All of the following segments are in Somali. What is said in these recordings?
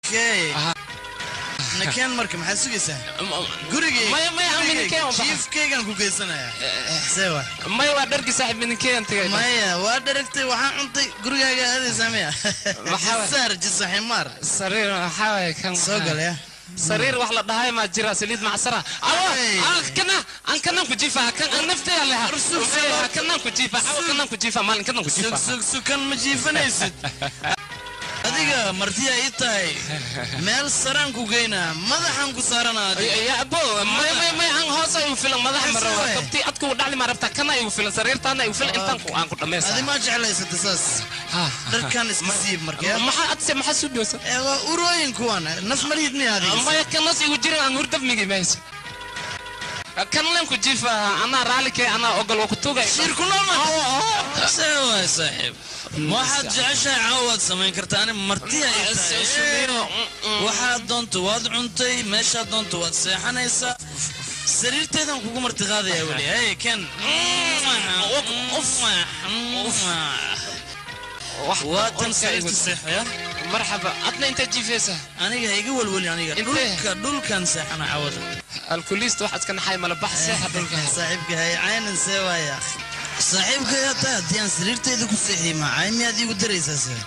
Okay, nakeen marka maxaad sugaysaa? Gurigayga. Maya, maya, aan minikeen waan baxay. Jiifkaygaan ku geysanayaa, see wa? Maya, waa dhargi saaxiib, minikeen tagay. Maya, waa dharagtay, waxaan cuntay, gurigaaga aadaysaa miya? Maxaa waay? Jisaar jisaximaar. Sariir maxaa waay kan? Soo galaya. Sariir wax la dhahay maa jira, saliid macsara. Awa. Hey. Aan kana, aan kanan ku jiifa, kan aan nafteeda leha. Kanan ku jiifa, awa, kanan ku jiifa, maalin kanan ku sug. Jiifa. Sug, sukan, ma jiifanaysid adiga, martiya ii tahay, meel saraan ku geynaa, madaxaan ku saaranaa adiga. Ya abo, maya, maya, maya, aan hoos ay u filan madax Ese mara. waay. Kabti adku dhacli ma rabta, kana igu filan, sariirtaana igu filan, intaan ku aan ku dhameysa. Adi ma jeclaysata saas? Dharkan iska siib marka. Maxaa adse, maxaa soo dhowsa? Ee, waa urooyin kuwan, naf malihid miya adiga? Maya, kanas igu jirin, aan hurdab migi mayso, kan len ku jiifa, anaa raali kee, anaa ogol, waa ku tugay. Shiir ku nool ma See waay saaxiib, waxaad jeceshahay caawa waad samayn kartaa, ani martiya ii tahay. Waxaad doonto waad cuntay, meeshaad doonto waad seexanaysaa, sariirteedan kugu marti qaadaya weli. Hey, ken, waa tan sariirta, seexaya. Marxaba, adna inta jiifaysa? Aniga ha iga welweli aniga. Intee? Dhulka, dhulkan seexana cawada. Alkuliista waxaad ka naxay mala bax, seexa dhulka. Saaxiibka hay caynan, see waaya saaxiibka, yaa tahay haddii aan sariirteeda ku seexiyey, macay miyaad iigu daraysaa see?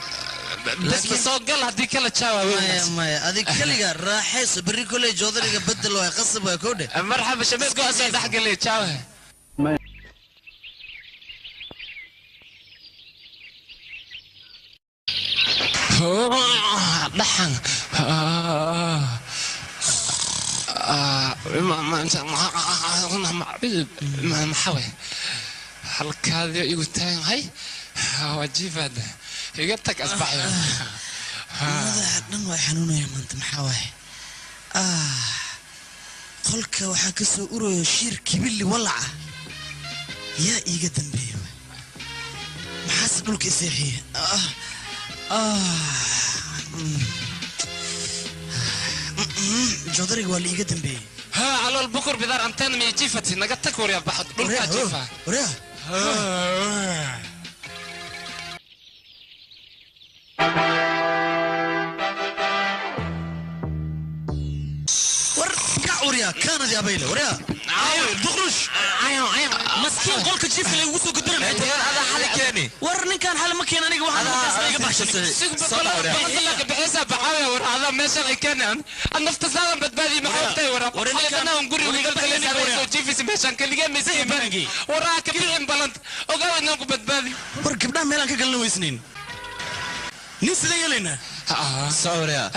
Bas ma soo gal, haddii kala jaawa. Maya, maya, adig keliga raaxayso, berri koley joodariga bedel waay, qasab waay kowdhe. Marxaba, shabeed go soo dhex galay, jaawa. Dhaxan maxaa way halkaadi igu taagan? Waa jiifaada, iga tag asbaxyo. Madaxa dhan waa xanuunaya maanta, maxaa waaye? Qolka waxaa ka soo uraya shiir kibili walaca, yaa iiga dambeeya? Maxaase dhulka iseexiye? Joodariga waa la iiga dambeeyey. Ha, calool bukur bidaar anteen miya jiifati, naga tag waryaa, baxad dhulkaa jiifa. Waryaa. War kac waryaa, kaanadi abayle waryaa, duqrush. Maskiin, qolka jiifka lagugu soo gudbina maxay tahay? Adaa xali keeni. War ninkaan xal ma keen, aniga waxaan markaas iga baxshay. Bixisa baxaaya, war adaa meeshan ay keenaan, ad naftasaadan badbaadi, maxaa ogtahay? War xayadanaan guriga galgalaysaa, jiifisa meeshan keligee miskiin, waraa ka bixin balant, ogaaw inaan ku badbaadi. War gabdhaha meelaan ka galna weysnayn, nin sidee yeelaynaa? Soo waryaa.